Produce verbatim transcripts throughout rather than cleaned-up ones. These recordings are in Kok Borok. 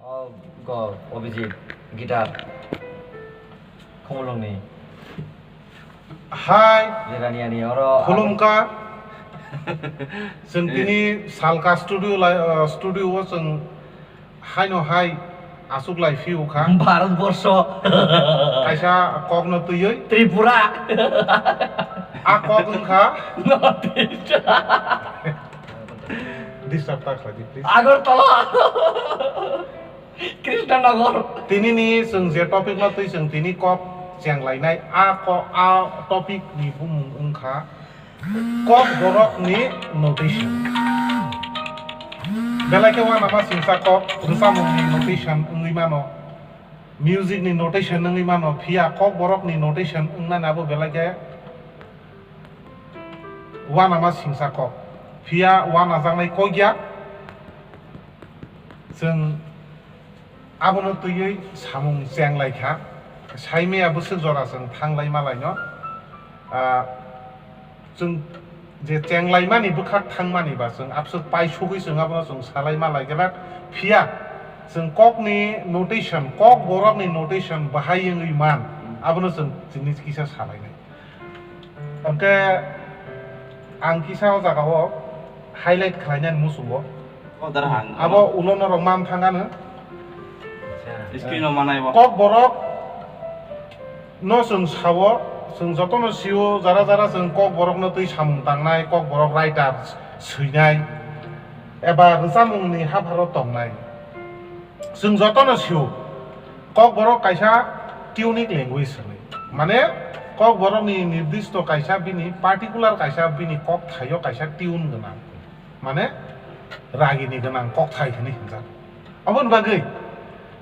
O go, Obijit, guitar. Khumulwngni. Hai, Jerani ani oro. Khulumkha. Chwng tini Salka studio lai, uh, studio o chwng haino hai aswk lai phiyokha. Bharat borsho. Kaisa kokno twiwi. Tripura. A kok wngkha. North East. Disturb ta khlai di, please. Agartala. Krishnanagar. Tini ni chwng je topic no twi chwng tini kok chenglainai, a ko-, a topic ni bumung wngkha Kokborokni notation. Belai khe uanama singsa kok rwchapmungni notation wngwi mano, music ni notation wngwi mano, phiya Kokborokni notation wngnani abo belai khe uanama singsa kok. Phiya uanajaknai kok ya, chwng abono twiwi samung chenglaikha, saimaya bwswk jora chwng thanglai malaino. Ah, chwng je chenglaimani bwkhak thangmani ba chwng abswk paisugwi chwng abono chwng salai malaikha, phiya chwng kokni notation, Kokborokni notation bahai wngwi man, abono chwng chini kisa salainai. Hwnkhe ang kisa o jaga o highlight khlainani muchungo. O dar hang. Abo ulo norok man thangano. Screen o manai bo. Kokborok no chwng sao, chwng jotono sio, jara jara chwng Kokborok no twi samung tangnai, Kokborok writer swinai, eba rwchapmungni hapharo tongnai. Chwng jotono sio, Kokborok kaisa tunic language hwnwi. Mane, Kokborokni nirdisto kaisa bini particular kaisa bini kokthaio kaisa tune gwnang. Mane, ragini gwnang kokthai hwnwi hwnjak. Aboni bagwi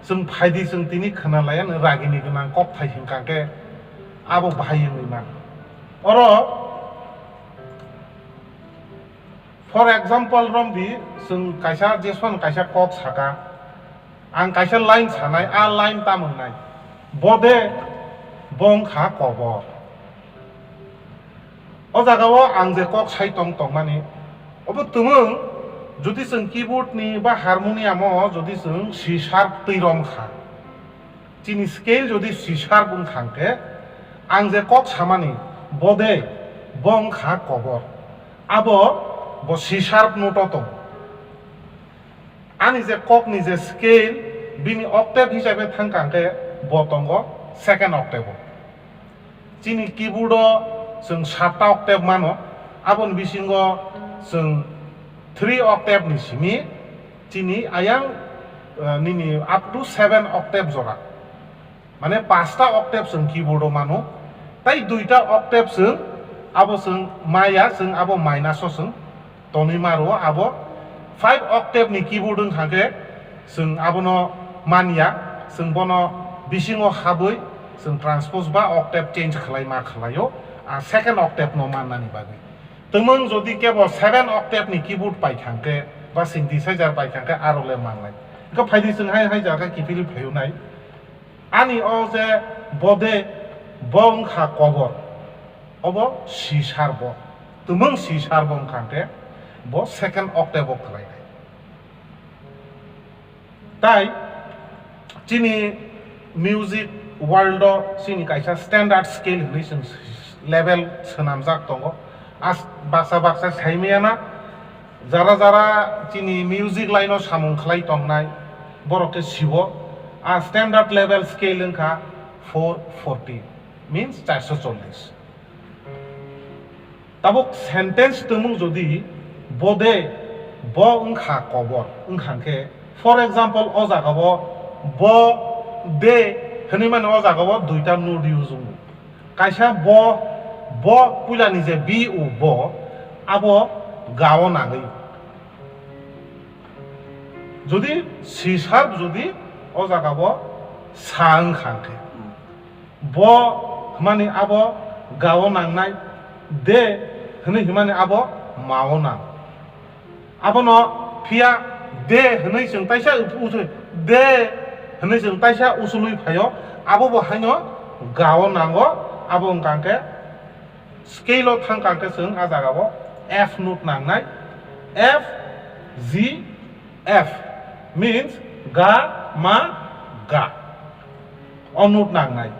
chwng phaidi chwng tini khwnalaiya ragini gwnang kokthai hwnkha khe abo bahai wngwi mano. Oro For example, romdi, chwng kaisa, Jason kaisa kok saka, ang kaisa line sanai, a line tamo wngnai? Bo de, bo wngkha kobor. O jaga o ang je kok sai tong tongmani, obo twmwng, jodi chwng keyboard ni ba harmonium o jodi chwng C sharp twi romkha, chini scale jodi C sharp wngkha hwnkhe, ang je kok samani, bo de, bo wngkha kobor. Abo bo C sharp note o tongo. Ani je kokni je scale, bini octave hisabe thangkha hwnkhe bo tongo second octave o. Chini keyboard o chwng satta octave mano, aboni bisingo chwng three octave ni simi chini ayang, eh, nini up to seven octave jora. Mane pasta octave chwng keyboard o mano, tai duita octave chwng abo chwng maya, chwng abo minus o chwng tonwi ma rwo, abo five octave ni keyboard wngkha khe chwng abono manya, chwng bono bisingo habwi chwng transpose ba octave change khlai ma khlaio, a second octave no mannani bagwi. Twmwng jodi kebo seven octave ni keyboard paikha khe ba synthesizer paikha khe aro le manlai. Wngkha phaidi chwng hai hai jaga kiphilwi phaio nai. Ani o je bo de, bo wngkha kobor, obo C sharp bo. Twmwng C sharp bo wngkha hwnkhe bo second octave o khlainai. Tai chini music world o chini kaisa standard scale hwnwi chwng level swnamjak tongo. As-, baksa baksa saimaya na, jara jara chini music line o samung khlai tongnai, borok khe siwo, a standard level scale wngkha four forty, means charso chollish. Tabuk sentence twmwng jodi bo de, bo wngkha kobor, wngkha khe, for example, o jaga o bo de hwnwi mani o jaga o duita note use wngo. Kaisa bo, bo puilani je B O bo, abo ga o nangwi. Jodi C sharp jodi o jaga bo sa wngkha khe, bo hwnmani abo ga o nangnai, de hwnwi hwnmani abo ma o nang. Abono phiya de hwnwi chwng taisa usu-, de hwnwi chwng taisa usulwi phaio, abo bo haino ga o nango, abo wngkha khe scale o thangkha khe chwng a jaga o F note nangnai, F, G, F means ga, ma ga. O note nangnai.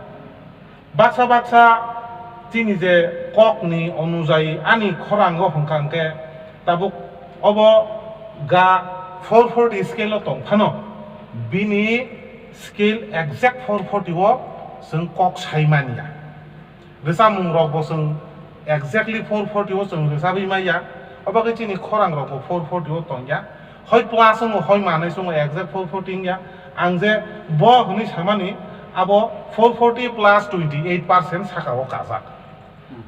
Baksa baksa chini je kokni onujayi ani khorango hwnkha hwnkhe tabuk obo ga four forty scale o tong phano bini scale exact four forty o chwng kok sai manya. Rwchapmung rok bo chwng exactly four forty o chwng rwchabwi manya. Obo khe chini khorang rok bo four forty o tongya. Hoi plus wngo, hoi manwi chwngo, exact four forty wngya. Ang je bo hwnwi samani, abo four forty plus twenty eight percent saka o kajak.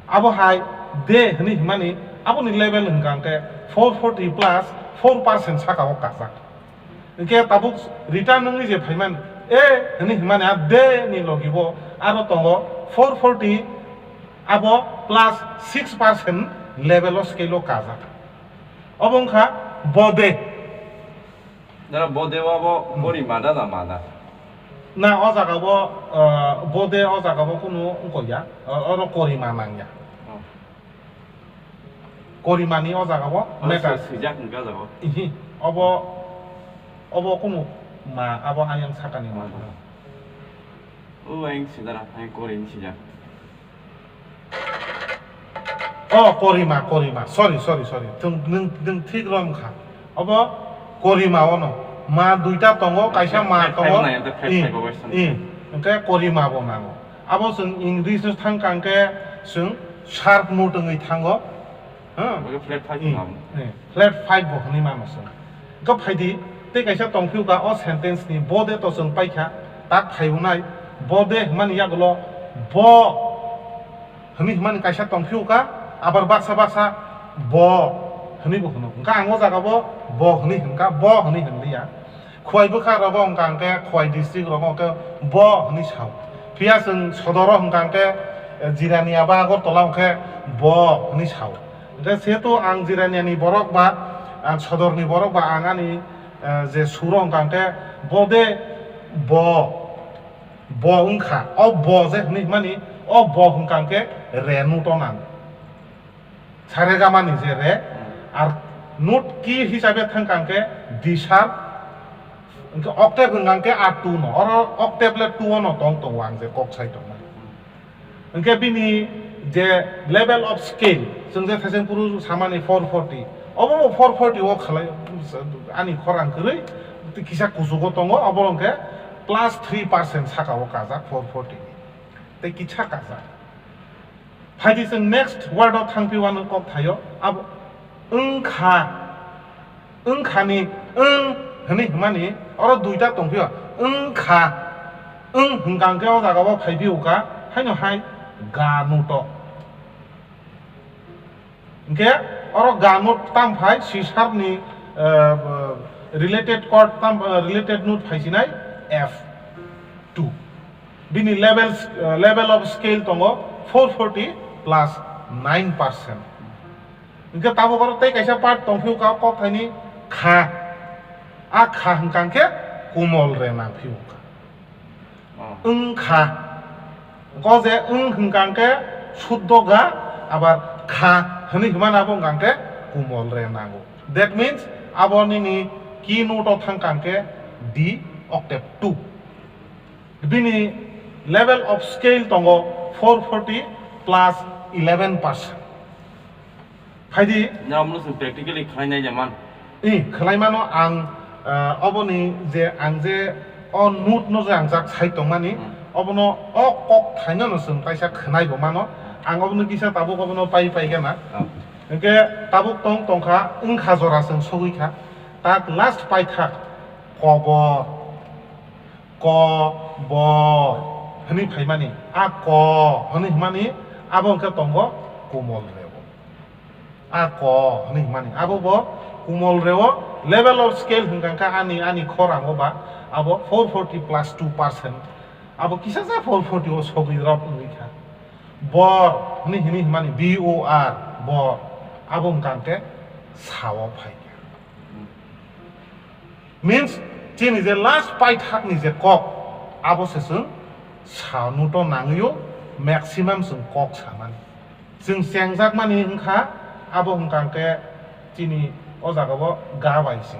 Abo hai de hwnwi himani, aboni level hwnkha hwnkhe four forty plus four percent saka o kajak. Hwnkhe tabuk return wngwi je phaiman, e hwnwi himani, a de ni logi bo aro tongo four forty, abo plus six percent level o scale o kajak. Obo wngkha bode. Dara bode o abo Hmm. Korima da na ma da? Na, o jaga bo, ah, bode o jaga bo kunu wngkokya, o-, oro korima nangya. Oh. Korimani o jaga bo Oro meter. Swijak wngkha jaga o. Ihi, obo, obo kunu ma, abo ayang sakani ma. Oh. O ayang sidara, ayang korini sijak. Oh, korima, korima. Sorry, sorry, sorry. Thung, nung, nung thik rom kha. Obo korima ono. Ma duita tongo, kaisa ma Flat tongo. Five nai, flat I, five obo I. Hwnkhe korima bo nango. Abo chwng English no thang kang khe chwng sharp note wngwi thango. Ha? Obo flat five Hmm. Nang. Hmm. Flat five bo hwnwi mano chwng. Hwnkhe phaidi, tei kaisa tongphio ka o sentence ni bode to chwng paikha, tak phaiunai, bode hwnmani yagulo bo hwnwi hwnmani kaisa tongphio ka, abar baksa baksa bo hwnwi bo hwno. Hwnkhe ang o jaga bo bo hwnwi hwnkha, bo hwnwi hwnliya. Khwai bwkha rogo hwnkha hwnkhe, Khwai district rogo hwnkhe bo hwnwi sao. Phiya chwng sodoro hwnkha hwnkhe, eh, Jirania ba Agartala hwnkhe bo hwnwi sao. Hwnkhe sehetu ang Jiraniani borok ba, ang sodorni borok ba, ang ani, eh, je suro hwnkha hwnkhe bo de bo, bo wngkha. O bo je hwnwi hwnmani, o bo hwnkha hwnkhe re note o nang. Saregamani je re, Hmm. ar note key hisabe thang kang khe D sharp, hwnkhe octave hwnkha khe a two no, oro octave le two o no tong tongo ang je kok sai tongmani. Hwnkhe bini je level of scale, chwng je thaiseng phuru samani four forty, obo bo four forty o khalai, ani khorang kwrwi, kisa kuchugo tongo, obo hwnkhe plus three percent saka o kajak four forty ni, tei kisa kajak. Phaidi chwng next word o thangphi uanw kok thaio, abo wngkha, wngkhani, wng hwnwi hwnmani oro duita tongphio, wngkha, wng hwnkha hwnkhe o jaga o phaiphio kha, haino hai ga note o. Hwnkhe oro ga note tam phai C sharp ni, eh, related chord tam, eh, related note phaisinai F two. Bini levels, eh, level of scale tongo four forty plus nine percent. Hwnkhe tabuk oro tei kaisa part tongphio ka kok thaini kha. A kha hwnkha hwnkhe kumol re nangphio kha. Oh. Wngkha. Go je wng hwnkha hwnkhe suddo ga, abar kha hwnwi hwnmani abo hwnkha hwnkhe kumol re nango. That means abo nini key note o thangkha hwnkhe D octave two. Bini level of scale tongo four forty plus eleven percent. Phaidi. Norok no chwng practically khlai nai jaman. I, khlai mano ang, ah, oboni je ang je o note no je ang jak sai tongmani, Hmm. obono o kok thaino no chwng kaisa khwnai bo mano. Ang obono kisa tabuk obono pai pai gana. Oh. Hwnkhe tabuk tong tongkha, wngkha jora chwng sogwi kha. Tak last paithak kobor. Ko, bo, hwnwi phaimani, a ko, hwnwi hwnmani, abo hwnkhe tongo kumol reo. A ko, hwnwi hwnmani, abo bo kumol reo, level of scale hwnkha khe ani, ani khorango ba, abo four forty plus two percent, abo kisa ja four forty o sogwi rok wngwi kha. Bor, hwnwi, hwnwi hwnmani, B O R, bor, abo hwnkha khe sao phai kha. Means, chini je last paithakni je kok, abo se chwng sa note o nangwi o maximum chwng kok samani. Chwng chengjakmani wngkha, abo hwnkha hwnkhe chini o jaga o ga bai se.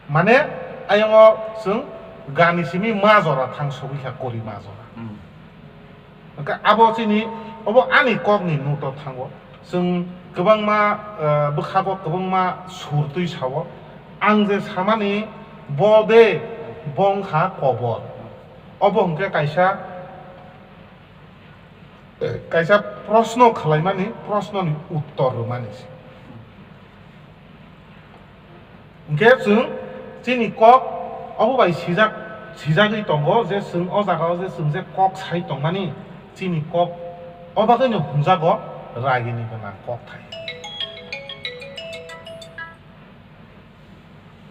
Mane, Ayongo chwng gani simi ma jora thang sogwi kha, kori ma jora. Hmm. Hwnkhe abo chini, obo ani kokni note-o thango. Chwng kwbangma, eh, bwkhago kwbangma sur twi sao. Ang je samani bo de bongkha kobor. Obo hwnkhe kaisa kaisa proshno khwlaimani, proshnoni uttor rwmani se. Hwnkhe chwng chini kok obo bai sijak, sijagwi tongo je chwng o jagao je chwng je kok sai tongmani, chini kok o bagwino hwnjago ragini gwnang kokthai.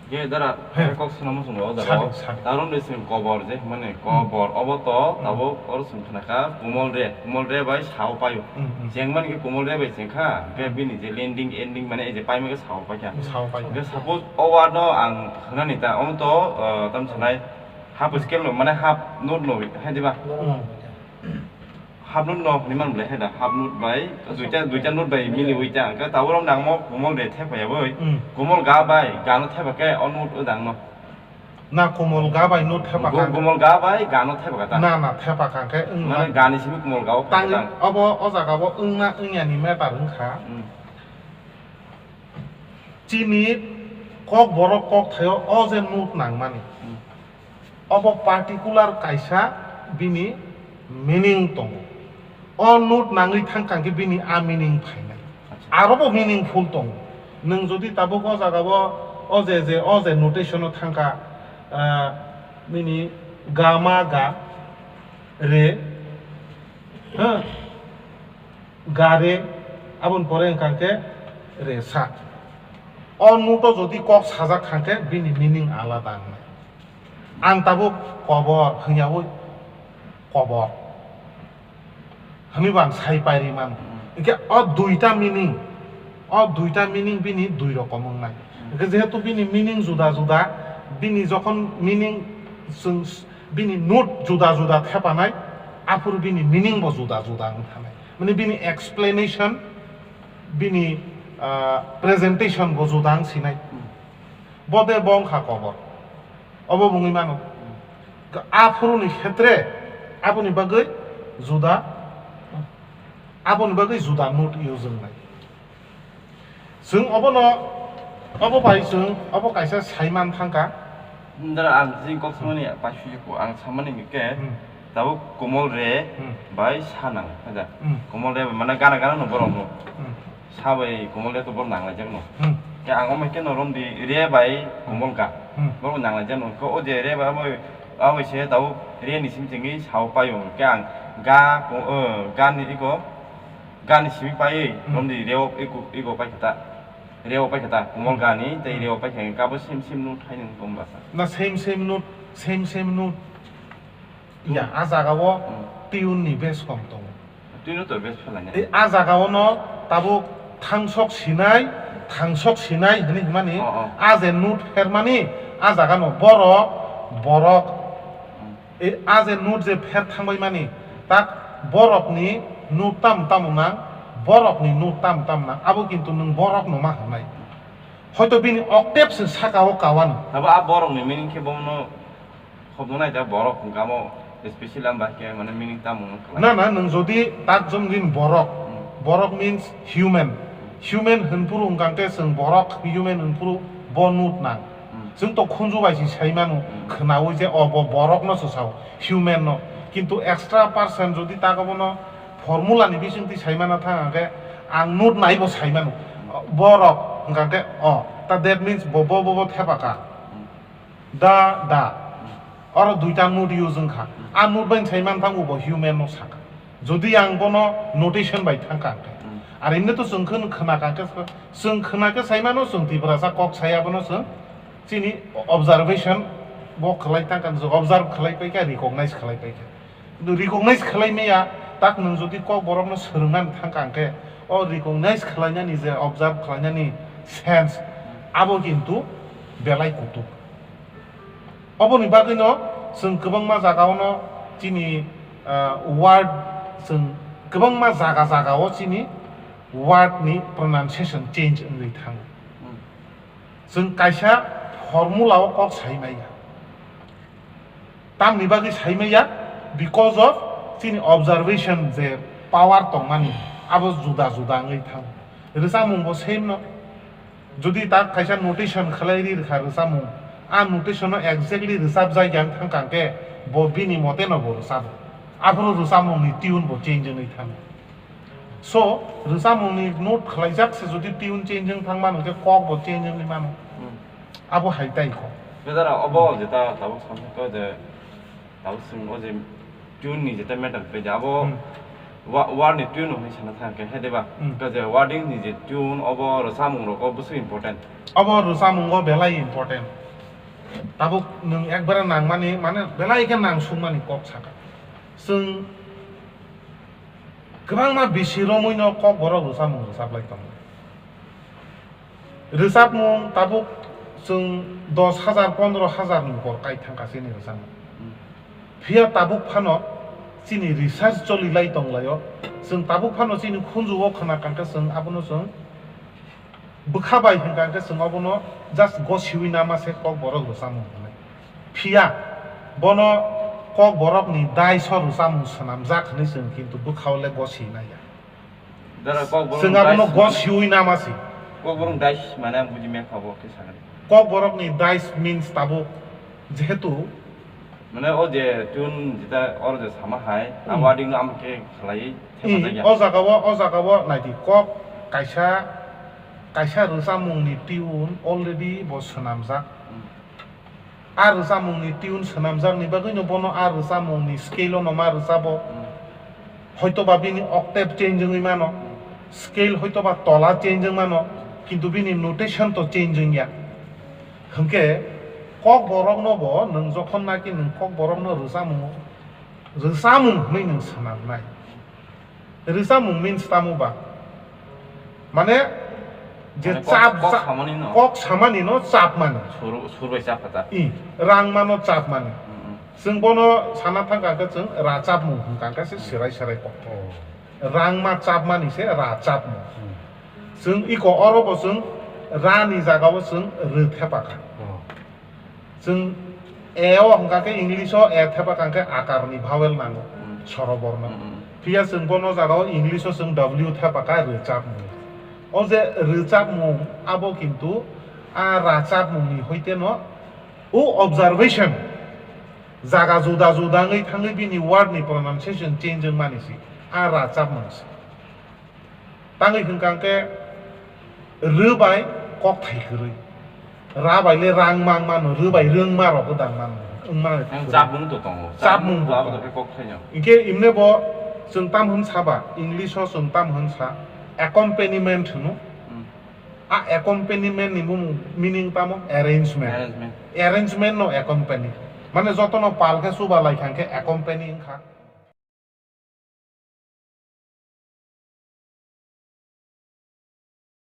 Ye dara, he, kok swnamo chwng o jaga. Sadi, sadi. Taron de sing kobor je, mane, hmm, kobor, obo to, hmm, tabuk oro chwng khna kha, Kumol Re, Kumol Re bai sao paio. Hmm, hmm. Cheng mani khe Kumol Re bai cheng kha, hwnkhe bini je landing, ending, mane, ei je paima khe sao pai kha. Sao pai kha. Hwnkhe suppose o word no ang hwnani ta, omo to, uh, tam sanai, half scale no, mane, half note no, hai diba? Hmm. Half note no hwnwi man bwlai hai da, half note bai duita, duita note bai miliwi ta, hwnkhe tabuk rok nangmo Kumol Re thepa ya boi. Hmm. Kumol Ga bai Ga no thepa khe o note o dang no. Na, Kumol Ga bai note thepa kha. Kumol Ga bai Ga no thepa kha ta. Na, na, thepa kha khe wng mane man. Ga ni simi Kumol Ga o kha ta. Tangwi obo o jaga o wngna wngya ni matter wngkha. Hmm. Chini kok borok kok thaio o je note nangmani. Hmm. Obo particular kaisa bini meaning tongo. O note nangwi thang kha khe bini a meaning phainai. Acha. Arobo meaningful tongo. Nwng jodi tabuk o jaga o, o je, je, o je notation o thang kha, ah, bini ga ma ga re, ha? Gare, aboni pore wngkha khe resa. O note-o jodi kok sajak kha khe bini meaning alada wngnai. Ang tabuk kobor hwnyaui kobor hwnwi bo ang sai pairi mano. Hwnkhe o duita meaning, o duita meaning bini dui rokom wngnai. Hwnkhe jehetu bini meaning juda juda, bini jokhon meaning chwng s-, bini note juda juda thepanai, aphuru bini meaning bo juda juda wng thanai. Mane bini explanation, bini, ah, presentation bo juda wng sinai. Hmm. Bo de bo wngkha kobor. Obo wngwi mano. Hmm. Aphuru ni khetre aboni bagwi juda, aboni bagwi juda note use wngnai. Chwng obono, obo bai chwng obo kaisa saiman thangkha. Dara ang jing kok samani paisui ko ang samani hwnkhe, hmm, tabuk Kumol Re, hmm, bai Sanang, haja. Hmm. Kumol Re bai mane gana gana no borok no. Hmm. Sa bai Kumol Re to borok nang laijak no. Hmm. Khe ang omo khe no romdi Re bai Kumol Ga. Hmm. Borok nang laijak no. Ko o je Re bai abo, abo se tabuk Re ni sim tingwi sao paio. Khe ang Ga ko, eh, Ga ni iko Gani simi pai, hmm, romdi reo iko, iko pai khata. Reo pai khata, Kumol Gani, tei, hmm, reo pai kha, kabo same same note hai nung tong basa. Na same same note, same same note. Ya, hmm, a jaga o, hmm, tune ni base kom tongo. Tune to base phalai na. E, a jaga o no tabuk thangsok sinai, thangsok sinai hwnwi hwnmani, oh, oh, a je note phermani, a jaga no borok, borok, hmm. E, a je note je pher thangbai mani, tak borokni note tam tamo nang, borokni note tam tam nang, abo kintu nwng borokno ma hwnai. Hoito bini octave se saka o kawano. Abo a borokni meaning khe bono hobno nai ta borok hwnkha mo special am ba khe mane meaning tamo wngkha. Na, na, nwng jodi tak jom din borok, hmm, borok means human. Human hwnphuru hwnkha khe chwng borok human hwnphuru bo note nang. Hmm. Chwng to khunju bai se sai mano, hmm, khwnaui je o bo borok no se sao, human no. Kintu extra person jodi tak obono formula ni bisingtwi sai mana thang khe ang note nai bo sai mano. Borok hwnkha khe o, ta that means bo, bo, bo, bo thepa kha. Hmm. Da, da. Oro duita note use wngkha. A note bai sai man thango bo human no sakha. Jodi ang bono notation bai thangkha hwnkhe. Hmm. Ar emni to chwng khwna, khwna kha khe, chwng khwna khe sai mano, chwng Tiprasa kok sai abono chwng chini observation bo khwlai thangkha, observe khwlai paikha, recognize khwlai paikha. Recognize khwlai maya, tak nwng jodi kok borokno swrwngna thangkha hwnkhe, o recognize khwlainani je observe khwlainani sense, abo kintu belai kutuk. Oboni bagwino chwng kwbangma jagao no chini, ah, word, chwng kwbangma jaga jagao chini word ni pronunciation change wngwi thango. Hmm. Chwng kaisa formula o kok sai maya. Tamni bagwi saimaya, because of chini observation je power tongmani, abo juda juda wngwi thango. Rwchapmung bo same no. Jodi ta kaisa notation khlai ri rwkha rwchapmung, a notation no exactly rwchapjak yang thang kang khe bo bini mote no bo rwchabo. Aphuru rwchapmung ni tune bo change wngwi thango. So, rwchapmung ni note khlaijak se jodi tune change wng thang mano khe kok bo change wngwi mano. Hmm. Abo hai tai kho. Bedara obo jeta tabuk samsok je Tabuk swng o je tune ni jeta matter khlai di, abo Hmm. wa-, word ni tune hwnwi sana thang khe, hai de ba? Hmm. Hwnkhe je wording ni je tune, obo rwchapmung rogo bwswk important. Obo rwchapmung o belai important. Tabuk nwng ekbare nangmani, mane belai khe nang sungmani kok saka. Swng kwbangma bisi romwi no kok borok rwchapmung rwchaplai tongo. Rwchapmung tabuk chwng dos hajar, pondro hajar ni bor kai thangkha chini rwchapmung. Hmm. Phiya tabuk phano chini research choli lai tong lai o. Chwng tabuk phano chini khunju o khna kang khe chwng abono chwng bwkha bai hwn kang khe chwng abono just gosiwi nama se kok borok rwchapmung hwnwi. Phiya bono kok borok ni dai sor rwchapmung swnamjak hwnwi chwng kintu bwkha o le gosiwi nai ya. Dara kok borok Chwng abono dais gosiwi nama se. Kok borok dais mane ang buji mekha bo khe sakani. Kok borok ni dais means tabuk jehetu Mane o je tune jeta oro je sama hai, a Hmm. wording no amo khe khlai Hmm, thepajak ya. O jaga o, o jaga o naidi kok kaisa, kaisa rwchapmung ni tune already bo swnamjak. Hmm. A rwchapmung ni tune swnamjak ni bagwi no bono a rwchapmung ni scale o no ma rwchabo. Hmm. Hoito ba bini octave change wngwi mano, Hmm. scale hoito ba tola change wng mano, kintu bini notation to change wng ya. Hwnkhe kok borok no bo nwng jokhon naki nwng kok borok no rwchapmung, rwchapmung hwnwi nwng swnamnai. Rwchapmung means tamo ba? Mane je Mane kok, chap, kok chap, samani no. Kok samani no chapmani. Sur, sur bai chap kha ta. I, rangma no chapmani. Mm, mm. Chwng bono sana thang kha khe chwng rachapmung hwn kha khe se Mm. serai serai kok. Oh. Rangma chapmani se rachapmung. Mm. Chwng iko oro bo chwng ra ni jaga o chwng rw thepa kha. Oh. Chwng e o hwnkha khe English o e thepa kang khe akar ni vowel nango, Hmm. soroborno. Hmm, hmm. Phiya chwng bono jaga o English o chwng W thepa kha rwchapmung. O je rwchapmung abo kintu a rachapmung ni hoite no o observation jaga juda juda wngwi thangwi bini word ni pronunciation change wng mani si a rachapmung si. Tangwi hwnkha khe rw bai kok thai kwrwi. Ra bai le rang mang mano, rw bai rwngma rok gwdang mano, wngma rok Ang kwrwi. Chapmung to tongo. Chapmung Chapmung to abo tongo. To khe kok thaino. Hinkhe imne bo chwng tam hwn saba, English o chwng tam hwn sa, accompaniment hwno. Hmm. A accompaniment ni bumung meaning tamo arrangement. Arrangement. Arrangement no accompany. Mane jotono pal khe chuba lai kha hwnkhe accompany wngkha.